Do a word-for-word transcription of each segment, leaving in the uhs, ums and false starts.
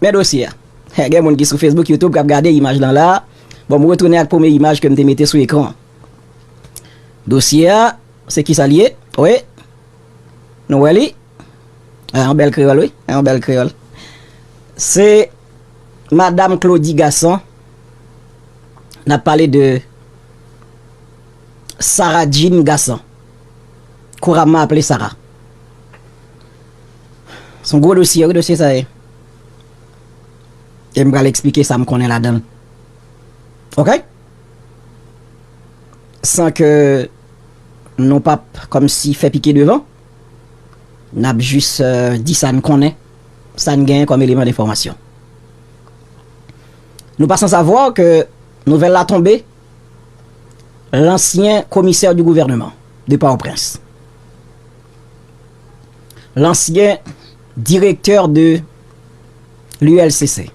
Men dosye a. Gen moun ki sou Facebook, YouTube k ap gade imaj lan la. Bon, m retounen ak premye imaj ke m te mete sou ekran. Dosye a, se kisa l ye? Wi. Nou wè li? Ah, yon bèl kreyòl, wi. Yon bèl kreyòl. Se Madam Claudy Gassant. N ap pale de Sarah Jean Gassant, kouramman aple Sara. Se yon gwo dosye, wi, dosye sa ye. E m pral eksplike sa m konnen ladan l. Oke? San ke nou p ap kòmsi fè pike devan, n ap jis, euh, di sa n konnen, sa n genyen kòm eleman denfòmasyon. Nous passons savoir que nouvelle la tombée, l'ancien commissaire du gouvernement de Port-au-Prince, l'ancien directeur de l'U L C C,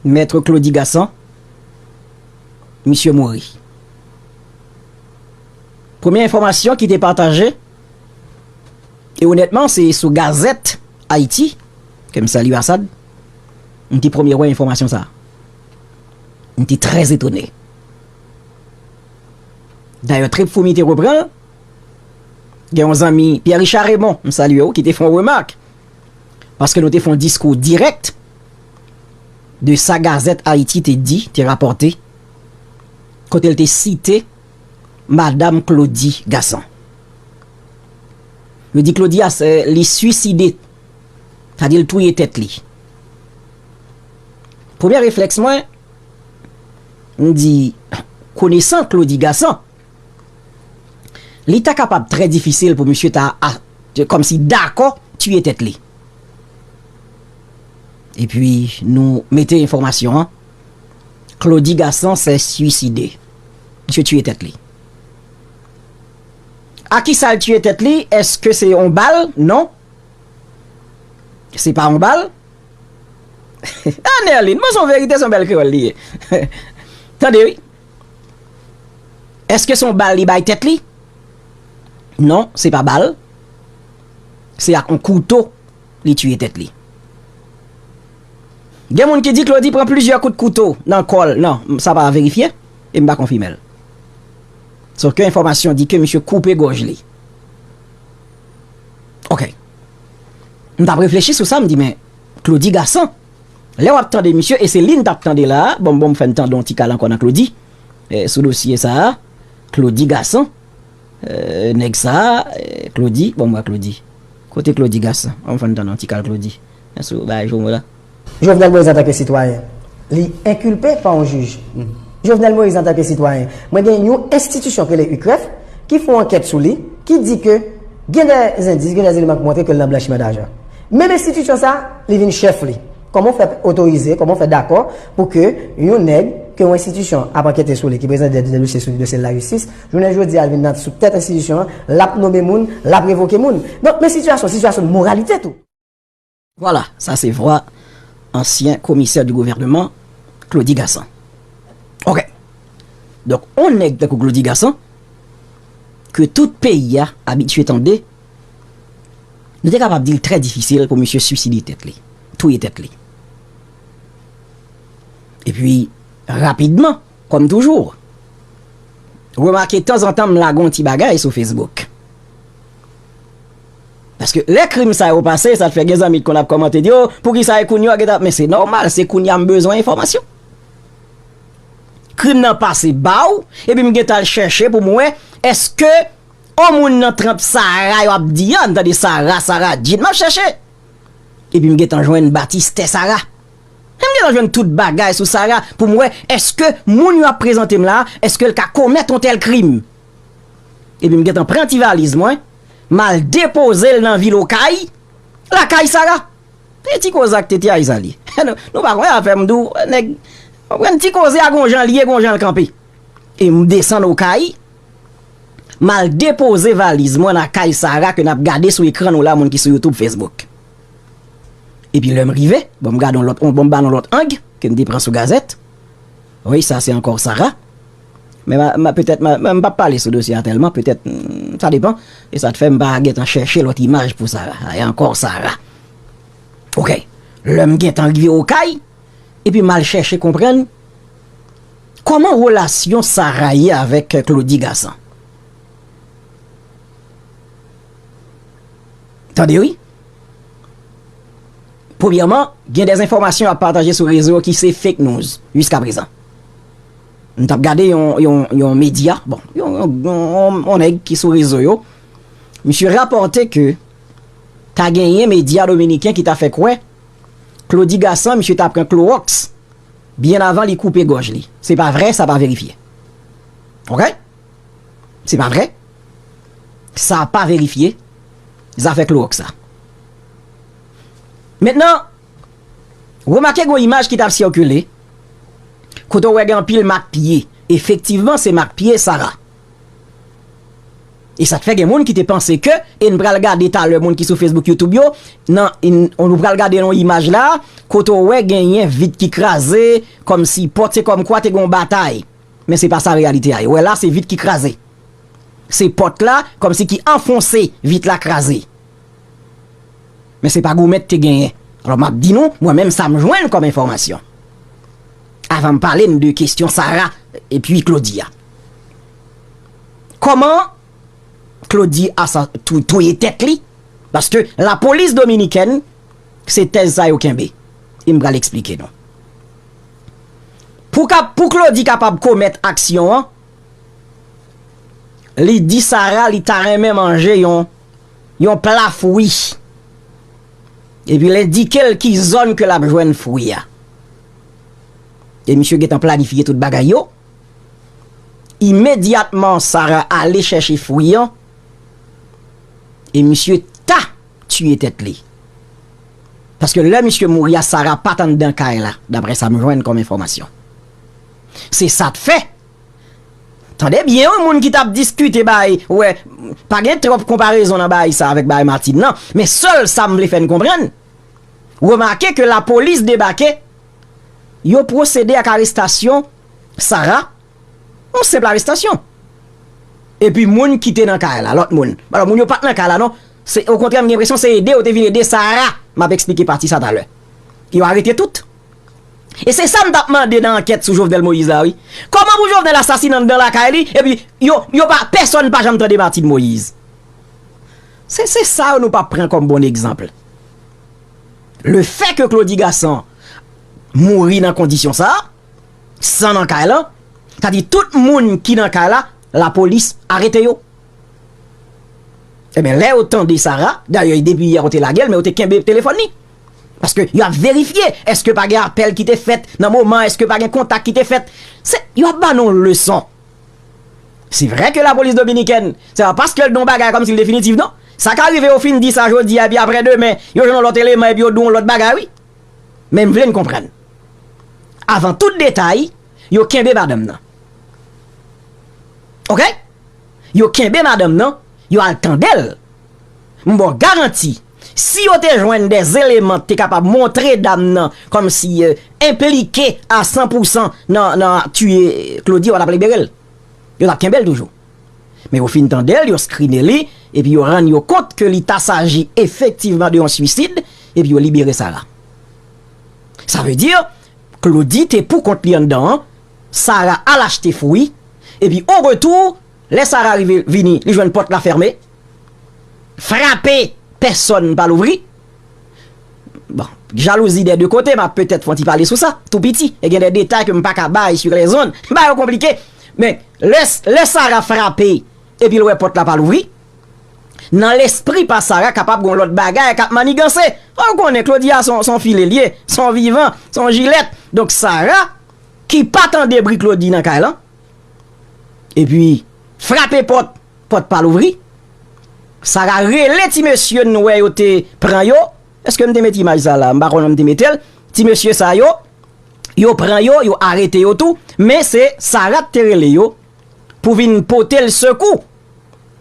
Maître Claudy Gassant, misye mouri. Premye enfòmasyon ki te pataje, e onètman, se sou Gazette Haïti, ke m salye Asad, m te premye wè enfòmasyon sa a. M te trè etone. Dayè, Trip Foumi te repran l. Gen yon zanmi, Pierre Richard Raymond, m salye w, ki te fè yon remak. Paske nou te fè yon diskou dirèk de sa Gazette Haïti te di, te rapòte, kote l te site Madam Claudy Gassant. Yo di Claudy a, se, li swiside. Sa di l touye tèt li. Premye reflèks mwen, m di, konesan Claudy Gassant, li ta kapab trè difisil pou misye ta a, kòmsi dakò tiye tèt li. Epi, nou mete enfòmasyon an, Claudy Gassant s'est suicidé. Misye tiye tèt li. A kisa l tiye tèt li? Èske se yon bal? Non. Se pa yon bal. Ah, Nerline, bon, se yon verite, se yon bèl kreyòl li ye. Tande, wi. Èske se yon bal li bay tèt li? Non, se pa bal. Se ak yon kouto li tiye tèt li. Gen moun ki di Claudy pran plizyè kout kouto nan kò l. Non, sa pa verifye, e m pa konfime l. Sòf ke enfòmasyon di ke misye koupe gòj li. Oke. M t ap reflechi sou sa, m di, men Claudy Gassant, lè w ap tande misye, e se li n t ap tande la a, bon, bon, m fè n tande yon ti kal ankò nan Claudy, eh, sou dosye sa a, Claudy Gassant, eh, nèg sa a, eh, Claudy, bon, m wè Claudy. Kote Claudy Gassant? Bon, m fè n tande yon ti kal Claudy. Nan sou bagay Jomo la. Jovenel Moïse antanke sitwayen, li enkilpe pa yon jij. Jovenel Moïse antanke sitwayen, mwen gen yon enstitisyon ki rele UCREF ki fè yon ankèt sou li, ki di ke gen de zendis, gen de eleman ki montre ke l nan blanchiman dajan. Menm enstitisyon sa, li vin chèf li. Kòman w fè otorize, kòman w fè dakò pou ke yon nèg, ke yon enstitisyon ap ankete sou li, ki prezante de, de dosye sou li, dosye lajistis, jounen jodi a, l vin nan sou tèt enstitisyon an, l ap nonmen moun, l ap revoke moun. Donk, men sitiyasyon, sitiyasyon de moralite tou. Vwala, sa se vwa ansyen komisè di gouvènman, Claudy Gassant. Oke. Donk, on nèg tankou Claudy Gassant, ke tout peyi a abitye tande, nou te kapab di l trè difisil pou misye swiside tèt li, touye tèt li. Epi, rapidman, kòm toujou, remake tanzantan m lage yon ti bagay sou Facebook. Paske lè krim sa yo pase, sa t fè gen zanmi t konn ap kòmante, di, "O, poukisa e kounye a w gentan ap?" Men se nòmal, se kounye a m bezwen enfòmasyon. Krim nan pase ba w, epi m gentan al chèche pou m wè, èske yon moun nan tranp Sara yo ap di a, m tande Sara, Sara Jean, m ap chèche. Epi m gentan jwenn Batistè Sara. M gentan jwenn tout bagay sou Sara pou m wè èske moun yo ap prezante m la, èske l ka komèt yon tèl krim. Epi m gentan pran ti valiz mwen, m al depoze l nan vil Okay, lakay Sara. E ti koze ak tete Ayzali. Nou, nou pa konnen afè m di w, nèg, konprann ti koze a gon jan l ye, gon jan l kanpe. E m desann Okay, m al depoze valiz mwen nan kay Sara ke n ap gade sou ekran nou la, moun ki sou YouTube, Facebook. Epi lè m rive, bon, m gade yon lòt, bon, m ba l yon lòt ang ke m te pran sou gazèt. Wi, sa se ankò Sara. Men ma, ma, petèt, ma, ma, m p ap pale sou dosye a tèlman, petèt, mm, sa depan. E sa t fè m pa gentan chèche lòt imaj pou Sara. A, e ankò Sara. Oke. Lè m gentan rive Okay, epi m al chèche konprann kòman relasyon Sara ye avèk Claudy Gassant. Tande wi. Premyèman, gen de enfòmasyon ap pataje sou rezo yo ki se fake news jiska prezan. M t ap gade yon, yon, yon medya, bon, yon, yon, yon, yon nèg ki sou rezo yo. Misye rapòte ke ta genyen medya dominiken ki ta fè kwè Claudy Gassant, misye ta pran klowòks byen avan li koupe gòj li. Se pa vrè, sa pa verifye. Oke? Se pa vrè. Sa pa verifye. Zafè klowòks sa. Mentnan, remake gen yon imaj ki t ap sikile, kote w wè gen anpil mak pye. Efektivman, se mak pye Sara. E sa t fè gen moun ki te panse ke, e n pral gade talè moun ki sou Facebook, YouTube yo, nan, n- nou pral gade yon imaj la, kote w wè genyen vit ki kraze, kòmsi pòt, se kòmkwa te gen yon batay. Men se pa sa reyalite a ye. Ou wè la, se vit ki kraze. Se pòt la, kòmsi ki anfonse, vit la kraze. Men se pa goumèt te genyen. Alò, m ap di nou, mwen menm, sa m jwenn kòm enfòmasyon. Avan m pale n de kesyon Sara epi Claudy a. Kòman Claudy asa- tou- touye tèt li? Paske lapolis dominikèn, se tèz sa yo kenbe. E m pral eksplike nou. Pou, ka- pou Claudy kapab komèt aksyon an, li di Sara li ta renmen manje yon, yon pla fwi. Epi l endike l ki zòn ke l ap jwenn fwi a. E misye gentan planifye tout bagay yo. Imedyatman, Sara ale chèche fwi an. E misye ta tiye tèt li. Paske lè misye mouri a, Sara pa t anndan kay la, daprè sa m jwenn kòm enfòmasyon. Se sa t fè. Tande byen, wi, moun ki t ap diskite bay, wè, pa gen twòp konparezon nan bay sa avèk bay Martine nan, men sèl sa m vle fè n konprann, remake ke lapolis debake, yo pwosede ak arestasyon Sara, yon senp arestasyon. Epi moun ki te nan kay la, lòt moun. Alò, moun yo pa t nan kay la, non. Se, okontrè, m gen enpresyon se ede yo te vin ede Sara. M ap eksplike pati sa talè. Yo arete tout. E se sa m t ap mande nan ankèt sou Jovenel Moïse la, wi. Kòman pou Jovenel asasine anndan lakay li, epi yo, yo pa, pèsonn pa janm tande Martine Moïse? Se, se sa yo nou p ap pran kòm bon egzanp. Le fè ke Claudy Gassant mouri nan kondisyon sa a, san nan kay lan, sa di tout moun ki nan kay la, lapolis arete yo. Ebyen, lè yo tande Sara, dayè, depi yè yo te lage l, men yo te kenbe telefòn li. Paske y ap verifye, èske pa gen apèl ki te fèt nan moman, èske pa gen kontak ki te fèt. Se, y ap ba nou leson. Se vrè ke lapolis dominikèn, se pa paske l di yon bagay kòmsi l definitif, non. Sa ka rive yo fin di sa jodi a, epi aprè demen, yo jwenn yon lòt eleman, epi yo di yon lòt bagay, wi. Men m vle n konprann. Avan tout detay, yo kenbe madanm nan. Oke? Yo kenbe madanm nan, yo al tande l. M ba w garanti, si yo te jwenn de eleman te kapab montre dam nan kòmsi, euh, enplike a san pou san nan, nan tiye Claudy, yo pa t ap libere l. Yo t ap kenbe l toujou. Men yo fin tande l, yo skrine li, epi yo rann yo kont ke li ta saji efektivman de yon swisid, epi yo libere Sara. Sa vle di, Claudy te pou kont li anndan an, Sara al achte fwi, epi o retou, lè Sara rive vini, li jwenn pòt la fèmen, frape, pèsonn pa louvri. Bon, jalouzi dè de kote, m ap petèt fè yon ti pale sou sa, tou piti, e gen de detay ke m pa ka bay sur les ondes, bagay yo konplike, men lè, lè Sara frape, epi l wè pòt la pa louvri, nan lespri pa Sara kapab gen yon lòt bagay k ap maniganse. Ou konnen Claudy a se yon, se yon file l ye, se yon vivan, se yon jilèt. Donk Sara, ki pa tande bri Claudy nan kay lan, epi frape pòt, pòt pa louvri. Sara rele ti mesye n wè yo te pran yo. Èske m te met imaj sa la? M pa konnen m te mete l. Ti mesye sa yo, yo pran yo, yo arete yo tou. Men se Sara k te rele yo pou vin pote l sekou,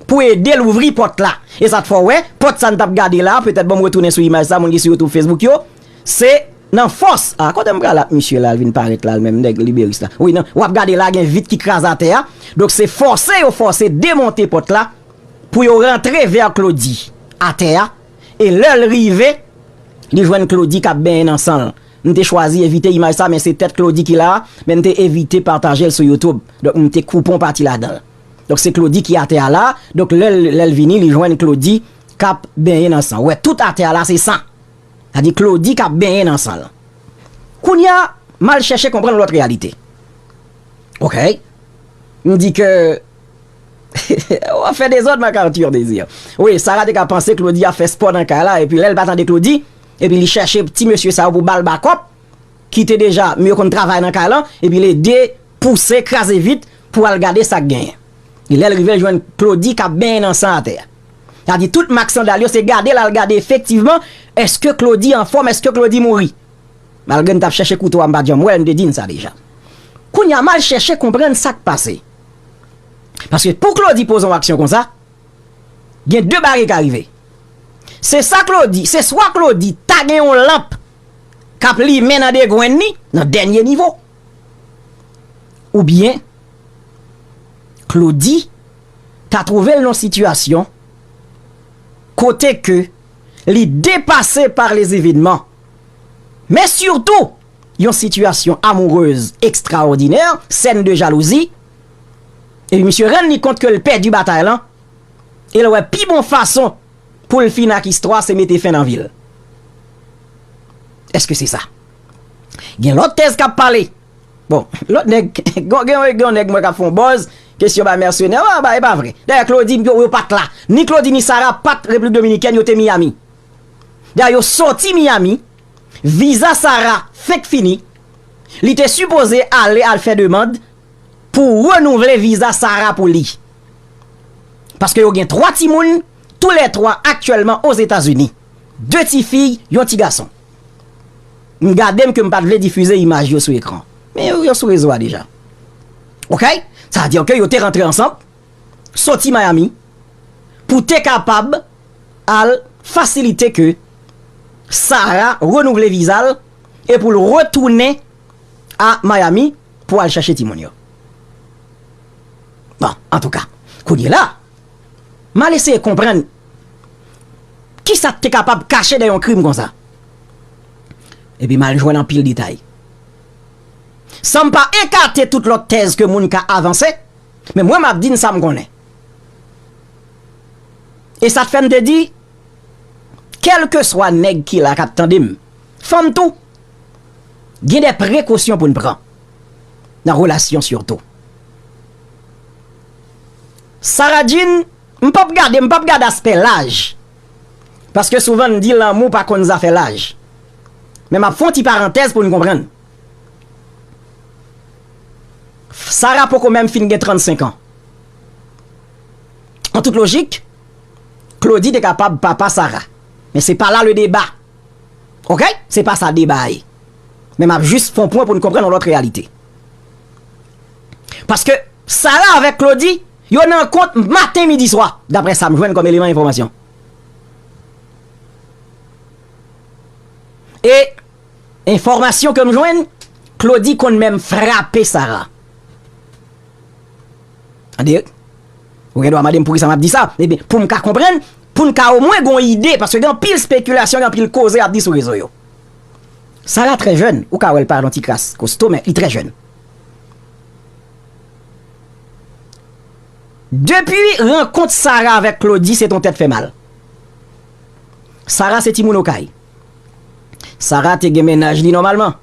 pou ede l ouvri pòt la. E sa t fè w wè, pòt sa n t ap gade la, petèt ban m retounen sou imaj sa, moun ki sou YouTube, Facebook yo, se nan fòs. A, kote m pral ak misye la, l vin parèt la, l menm nèg liberis la. Wi, nan, w ap gade la, gen vit ki kraze atè a. Donk, se fòse yo fòse demonte pòt la pou yo rantre vè Claudy atè a. E lè l rive, Li jwenn Claudy k ap benyen nan san l. M te chwazi evite imaj sa, men se tèt Claudy ki la, men m te evite pataje l sou YouTube. Donk, m te koupe yon pati ladan l. Donk, se Claudy ki atè a la. Donk, lè l, lè l vini, li jwenn Claudy k ap benyen nan san. Ou wè, tout atè a la, se san. Sa di Claudy k ap benyen nan san l. Kounye a, m al chèche konprann lòt reyalite. Ok. M di ke w ap fè dezòd, Marc Arthur Désir. Wi, Sarah te ka panse Claudy ap fè spò nan kay la, epi lè l pa tande Claudy, epi li chèche ti mesye sa yo pou ba l bakòp, ki te deja, m yo konn travay nan kay lan, epi l ede, pouse, kraze vit pou al gade sa k genyen. E lè l rive, l jwenn Claudy k ap benyen nan san atè a. Sa di tout mak sandal yo, se gade l al gade efektivman, èske Claudy anfòm, èske Claudy mouri. Malgre m t ap chèche kouto a, m pa t janm wè l, m te di n sa deja. Kounye a, m al chèche konprann sa k pase. Paske pou Claudy poze yon aksyon konsa, gen de bagay ka rive. Se sa Claudy, se swa Claudy ta gen yon lanp k ap limen nan de grenn li, nan dènye nivo. Oubyen, Claudy ta twouve l nan sitiyasyon kote ke li depase par les événements, men sitou yon sitiyasyon amourez ekstraòdinè, sèn de jalouzi, epi misye rann li kont ke l pèdi batay lan, e l wè pi bon fason pou l fini ak istwa se mete fen nan vi l. Èske se sa? Gen lòt tèz k ap pale. Bon, lòt nèg, gen, gen, gen yon nèg mwen k ap fè yon buzz, kesyon bay mèsenè, a, ba, e pa vre. Dayè, Claudy, yo, yo pa t la. Ni Claudy, ni Sarah pa t Repiblik Dominikèn, yo te Miami. Dayè, yo sòti Miami, viza Sarah fenk fini, li te sipoze ale al fè demann pou renouvle viza Sarah pou li. Paske yo gen twa timoun, toulètwa aktyèlman Ozetazini. De tifi, yon ti gason. M gade m ke m pa t vle difize imaj yo sou ekran. Men yo, yo sou rezo a deja. Ok? Sa vle di ke yo te rantre ansanm, soti Miami, pou te kapab al fasilite ke Sarah renouvle viza l e pou l retounen a Miami pou al chèche timoun yo. Bon, antouka, kounye la, m al eseye konprann kisa k te kapab kache dèyè yon krim konsa. Epi m al jwenn anpil detay. San m pa ekate tout lòt tèz ke moun ka avanse, men mwen m ap di n sa m konnen. E sa k fè m te di, kèlkeswa nèg ki la k ap tande m, fanm tou, gen de prekosyon pou n pran, nan relasyon sitou. Sarah Jean, m p ap gade, m p ap gade aspè laj. Paske souvan n di lanmou pa konn zafè laj. Men m ap fè yon ti parantèz pou n konprann. Sarah poko menm fin gen trannsenk an. An tout lojik, Claudy te kapab papa Sarah. Men se pa la le deba. Ok? Se pa sa deba a ye. Men m ap jis fè yon pwen pou n konprann yon lòt reyalite. Paske Sarah avèk Claudy, yo nan kont maten, midi, swa, daprè sa m jwenn kòm eleman enfòmasyon. E enfòmasyon ke m jwenn, Claudy konn menm frape Sarah. Tande, ou gen dwa mande m poukisa m ap di sa. Ebyen, pou m ka konprann, pou n ka omwen gen yon ide, paske gen anpil spekilasyon, gen anpil koze y ap di sou rezo yo. Sarah trè jèn, ou ka wè l pa yon ti kras kosto, men li trè jèn. Depi rankont Sarah avèk Claudy, se t on tèt fè mal. Sarah se timoun Okay. Sarah te gen mennaj li nòmalman.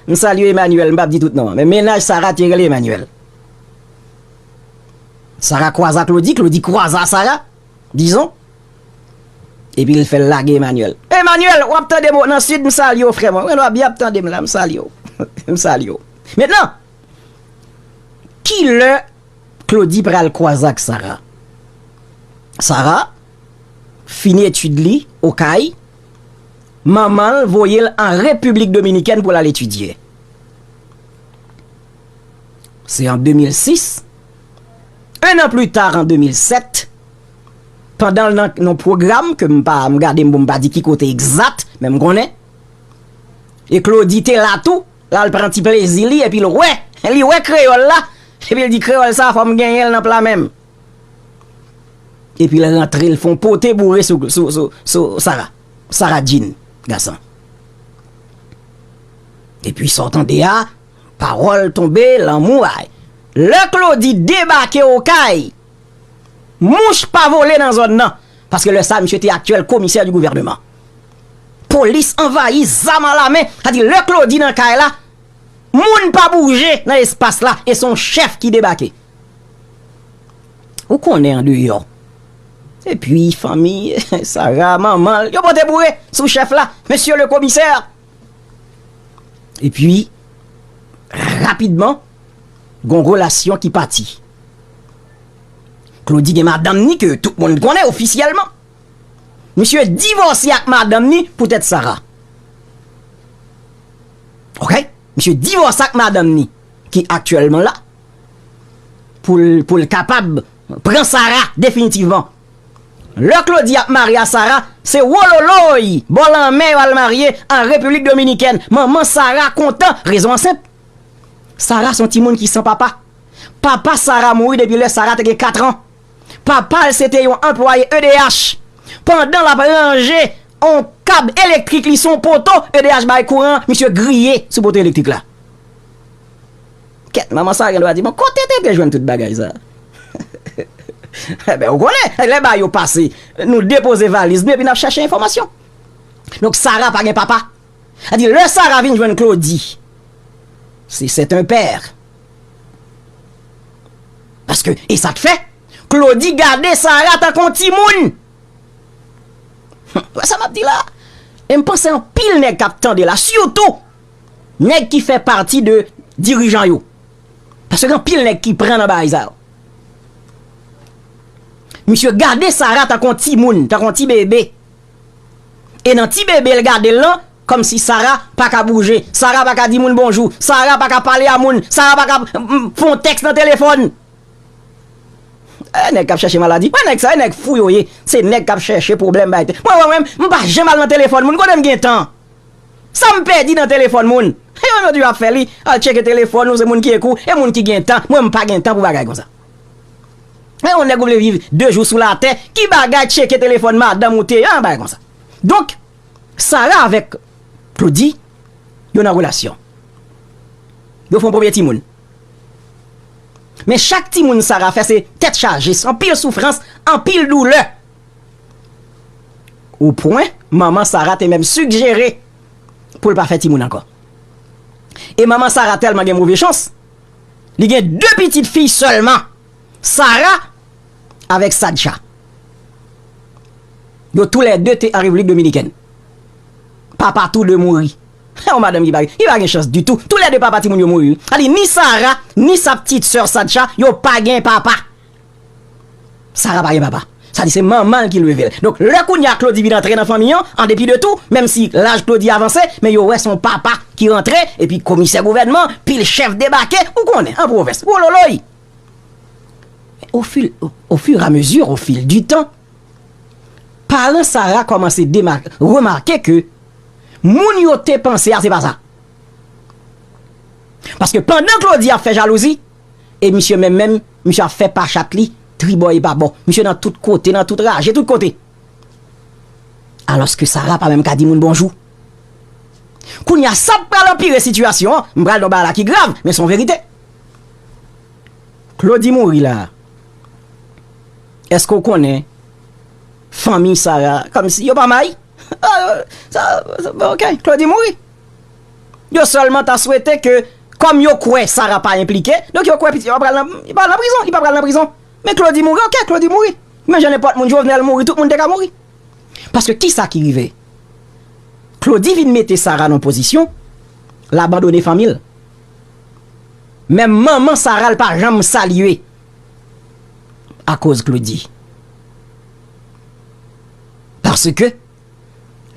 M salye Emmanuel, m p ap di tout non an, men mennaj Sarah te rele Emmanuel. Sarah kwaze ak Claudy, Claudy kwaze ak Sarah, dizon. Epi l fè l lage Emmanuel. Emmanuel, w ap tande m nan Sid, m salye w, frè mwen. Mwen, w ap byen ap tande m la, m salye w. M salye w. Mentnan, kilè Claudy pral kwaze ak Sarah? Sarah fini etid li Okay, manman l voye l an Repiblik Dominikèn pou l al etidye. Se an de mil sis. En an pli ta, an de mil sèt, pandan l nan yon pwogram ke m pa, m gade m pou m pa di ki kote egzat, men m konnen. E Claudy te la tou, l al pran ti plezi li, epi l wè, li wè kreyòl la, epi l di, "Kreyòl sa, fò m genyen l nan pla men m." Epi l rantre, l fè yon pote boure sou, sou, sou, sou Sarah. Sarah Jean, gason. Epi sa w tande a, pawòl tonbe, lanmou ay. Lè Claudy debake Okay, mouch pa vole nan zòn nan, paske lè sa a misye te aktyèl komisè di gouvènman. Polis anvayi, zam alamen, sa di lè Claudy nan kay la, moun pa bouje nan espas la, e se yon chèf ki debake. Ou konnen andeyò. Epi fanmi Sara, manman l, yo pote boure sou chèf la, mesye le komisè. Epi, rapidman, gon relasyon ki pati. Claudy gen madanm ni ke tout moun konnen ofisyèlman. Misye divòse ak madanm ni poutèt Sara. Oke? Misye divòse ak madanm ni ki aktyèlman la pou l, pou l kapab pran Sara definitivman. Lè Claudy ap marye a Sara, se wololoy bò lanmè yo al marye an Repiblik Dominikèn. Manman Sara kontan, rezon an senp. Sara se yon timoun ki san papa. Papa Sara mouri depi lè Sara te gen kat an. Papa l se te yon anplwaye E D H. Pandan l ap ranje yon kab elektrik, li se yon poto, E D H bay kouran, misye griye sou poto elektrik la. Kèt, manman sa gen dwa di, "Bon, kote te te jwenn tout bagay sa?" Enben, ou konnen, lè bagay yo pase, nou depoze valiz nou epi n ap chèche enfòmasyon. Donk, Sara pa gen papa. Sa di, lè Sara vin jwenn Claudy, se c'est un père. Paske, e sa k fè, Claudy gade Sara tankou yon timoun. Wè sa m ap di la? E m panse anpil nèg k ap tande la, sitou nèg ki fè pati de dirijan yo. Paske gen anpil nèg ki pran nan bagay sa yo. Misye gade Sara tankou yon timoun, tankou yon ti bebe. E nan ti bebe l gade l lan, kòmsi Sara pa ka bouje, Sara pa ka di moun bonjou, Sara pa ka pale a moun, Sara pa ka, mm, fè yon tèks nan telefòn. E nèg k ap chèche maladi. Wè nèg sa, e nèg fou yo ye. Se nèg k ap chèche pwoblèm bay tèt. Mwen, mwen menm, m pa janm al nan telefòn moun. Kote m gen tan? Sa m pèdi nan telefòn moun? E yo menm yo toujou ap fè li. Al tcheke telefòn ou, se moun ki ekri w, e moun ki gen tan. Mwen, m pa gen tan pou bagay konsa. E yon nèg ou vle viv de jou sou latè, ki bagay tcheke telefòn madanm ou te, an bagay konsa. Donk, Sara avèk Claudy, yo nan relasyon. Yo fè yon premye timoun. Men chak timoun Sara fè se tèt chaje, se anpil soufrans, anpil doulè. O pwen, manman Sara te menm sigjere pou l pa fè timoun ankò. E manman Sara tèlman gen move chans, li gen de pitit fi sèlman, Sara avèk Sadcha. Yo toulède te an Repiblik Dominikèn. Papa tou de mouri. Yon madanm ki pa, ki pa gen chans ditou. Toulède papa timoun yo mouri. Sa di ni Sara, ni sa pitit sè Sadcha, yo pa gen papa. Sara pa gen papa. Sa di se manman l ki leve l. Donk, lè kounye a Claudy vin antre nan fanmi an, an depi de tou, menm si laj Claudy avanse, men yo wè se yon papa ki rantre, epi komisè gouvènman, pil chèf debake, ou konnen, an pwovens, wololoy. Au fil, au, au fur et à mesure, au fil du temps, paran Sara kòmanse dema-, remake ke moun yo te panse a, se pa sa. Paske pandan Claudy ap fè jalouzi, e misye menm menm, misye ap fè pa chat li, tribò e pa bò. Misye nan tout kote, nan tout raje, tout kote. Alòske Sara pa menm ka di moun bonjou. Kounye a, sa pral anpire sitiyasyon an, m pral nan bagay la ki grav, men se yon verite. Claudy mouri la. Èske w konnen fanmi Sara, kòmsi yo pa may? Ah, sa, sa, ok, Claudy mouri. Yo sèlman ta swete ke, kòm yo kwè Sara pa enplike, donk yo kwè pitit yo pa pral nan, li pa nan prizon, li pa pral nan prizon. Men Claudy mouri, ok, Claudy mouri. Men jan nenpòt moun, Jovenel mouri, tout moun te ka mouri. Paske kisa ki rive? Claudy vin mete Sara nan pozisyon, l abandone fanmi l. Menm manman Sara, l pa janm salye akoz Claudy. Paske,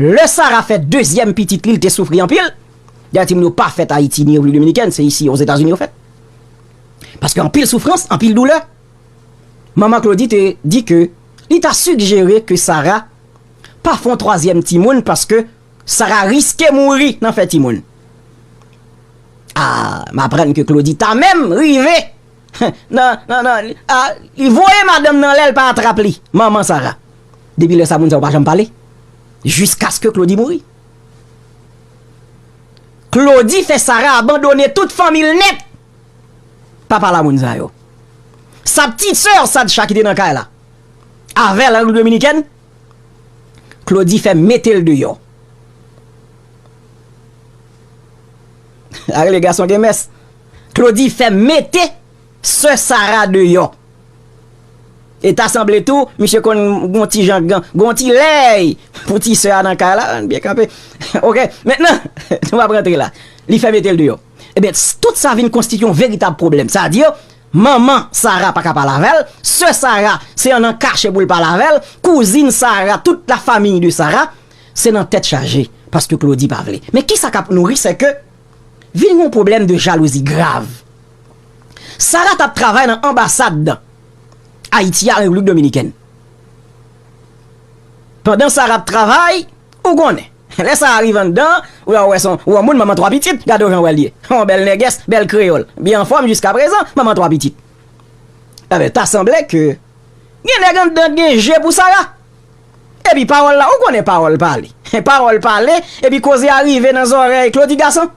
lè Sara fè dezyèm pitit li, li te soufri anpil. Dayè, timoun yo pa fèt Ayiti ni Repiblik Dominikèn, se isi Ozetazini yo fèt. Paske anpil soufrans, anpil doulè. Manman Claudy te di ke li ta sigjere ke Sara pa fè yon twazyèm timoun paske Sara riske mouri nan fè timoun. Ah, m aprann ke Claudy ta menm rive nan, nan, nan, ah, li voye madanm nan lè l pa atrap li, manman Sara. Depi lè sa, moun sa yo pa janm pale. Jiskaske Claudy mouri. Claudy fè Sarah abandone tout fanmi l nèt. Papa lamoun sa yo. Sa ptit sè Sadcha ki te nan kay la avè l an Repiblik Dominikèn, Claudy fè mete l deyò. Ak le gason gen mès. Claudy fè mete sè Sarah deyò. E ta sanble tou, misye konn gon ti jan, gon ti lèy pou ti sè a nan kay la, byen kanpe. Oke, mentnan, nou p ap rantre la. Li fè mete l deyò. Ebyen, tout sa vin konstitye yon veritab pwoblèm. Sa di, manman Sarah pa ka pale avè l, sè Sarah se an nan kache pou l pale avè l, kouzin Sarah, tout la famille de Sarah, se nan tèt chaje, paske Claudy pa vle. Men kisa k ap nouri, se ke vin yon pwoblèm de jalouzi grav. Sarah t ap travay nan anbasad Ayiti a an Repiblik Dominikèn. Pandan Sarah ap travay, ou konnen, lè Sarah rive anndan, ou wè se yon, yon moun manman twa pitit, gade jan w wè l ye. Yon bèl nègès, bèl kreyòl, byen anfòm jiskaprezan, manman twa pitit. Ebyen, ta sanble ke gen nèg anndan gen je pou Sarah. Epi pawòl la, ou konnen pawòl pale. Pawòl pale, epi koze a rive nan zòrèy Claudy Gason.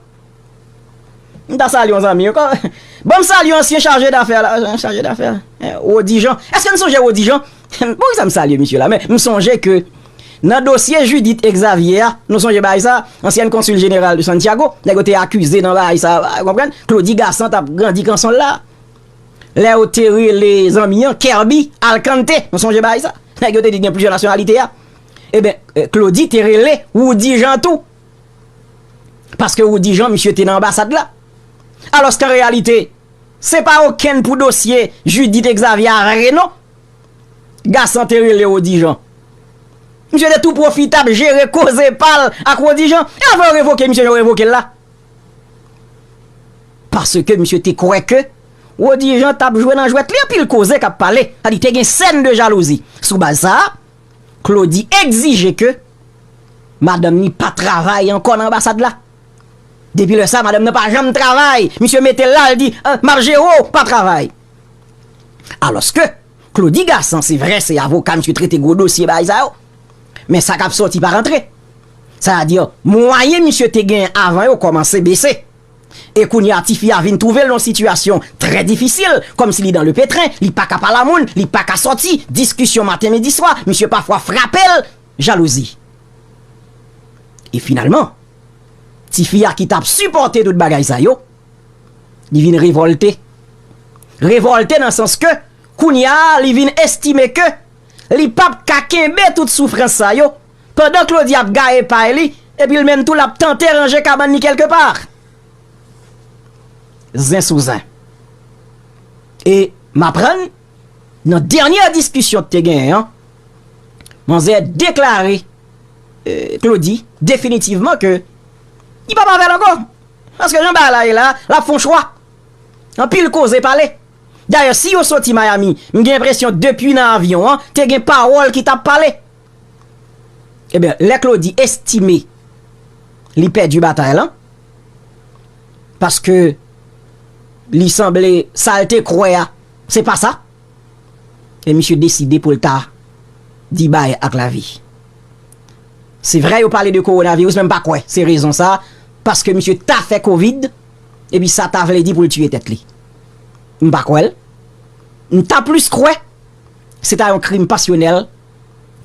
M ta salye yon zanmi ankò. Ban m salye ansyen chaje dafè la. Chaje dafè. Eh, Rody Jean. Èske n sonje Rody Jean? Poukisa m salye misye la? Men m sonje ke nan dosye Judith Exavier a, nou sonje bagay sa, ansyèn konsil jeneral de Santiago, nèg yo te akize nan bagay sa, ou konprann? Claudy Gason t ap grandi kanson l la. Lè yo te rele zanmi an Kerby Alcante, nou sonje bagay sa? Nèg yo te di gen plizyè nasyonalite a. Ebyen, eh, Claudy te rele Rody Jean tou. Paske Rody Jean, misye te nan anbasad la. Alòske an reyalite, se pa okenn pou dosye Judith Exavier a vre non. Gason te rele Rody Jean. Misye te tou pwofite ap jere koze pa l ak Rody Jean. E avan yo revoke misye, yo revoke l la. Paske misye te kwè ke Rody Jean t ap jwe nan jwèt li, anpil koze k ap pale. Sa di te gen sèn de jalouzi. Sou baz sa a, Claudy egzije ke madanm ni pa travay ankò nan anbasad la. Depi lè sa, madanm nan pa janm travay. Misye mete l la, l di, "Ah, m ap jere w, pa travay." Alòske, Claudy Gason, se vre, se avoka, misye trete gwo dosye bagay sa yo. Men sa k ap sòti pa rantre. Sa vle di, mwayen misye te genyen avan yo kòmanse bese. E kounye a, tifi a vin twouve l nan yon sitiyasyon trè difisil, kòmsi li dan le petren, li pa ka pale a moun, li pa ka sòti, diskisyon maten, midi, swa, misye pafwa frape l, jalouzi. E finalman, tifi a ki t ap sipòte tout bagay sa yo, li vin revòlte. Revòlte nan sans ke, kounye a, li vin estime ke li p ap ka kenbe tout soufrans sa yo, pandan Claudy ap gaye pay li, epi l menm tou l ap tante ranje kabann li kèlkepa. Zen sou zen. E m aprann, nan dènye diskisyon ki te genyen an, manzè deklare, eh, Claudy, definitivman ke li p ap avè l ankò. Paske jan bagay la ye la, l ap fè yon chwa. Anpil koze pale. Dayè, si yo soti Miami, m gen enpresyon depi nan avyon an, te gen pawòl ki t ap pale. Ebyen, lè Claudy estime li pèdi batay lan, paske li sanble sa l te kwè a, se pa sa, e misye deside pou l ta di bay ak lavi. Se vre yo pale de kowonaviris, men m pa kwè se rezon sa, paske misye ta fè kovid, epi sa ta vle di pou l tiye tèt li. M pa kwè l. M ta plis kwè se ta yon krim pasyonèl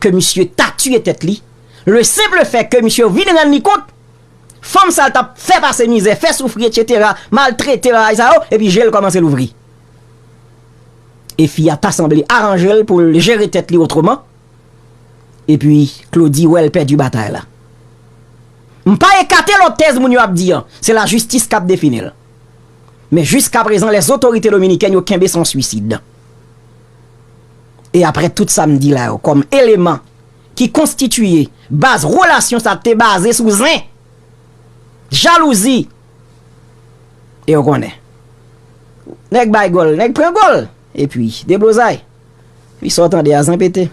ke misye ta tiye tèt li. Le simple fait ke misye vin rann li kont, fanm sa l t ap fè pase mizè, fè soufri, etsetera, maltrete bagay sa yo, epi je l kòmanse louvri. E fi a ta sanble aranje l pou l jere tèt li otreman. Epi, Claudy wè l pèdi batay la. M pa ekate lòt tèz moun yo ap di an, se lajistis k ap defini l. Men jiskaprezan, lèzotorite dominikèn yo kenbe sa yon swisid. E apre tout sa m di la yo, kòm eleman ki konstitiye baz relasyon sa te baze sou zen, jalouzi, e w konnen. Nèg bay gòl, nèg pran gòl, epi deblozay. Epi sa w tande a zen pete.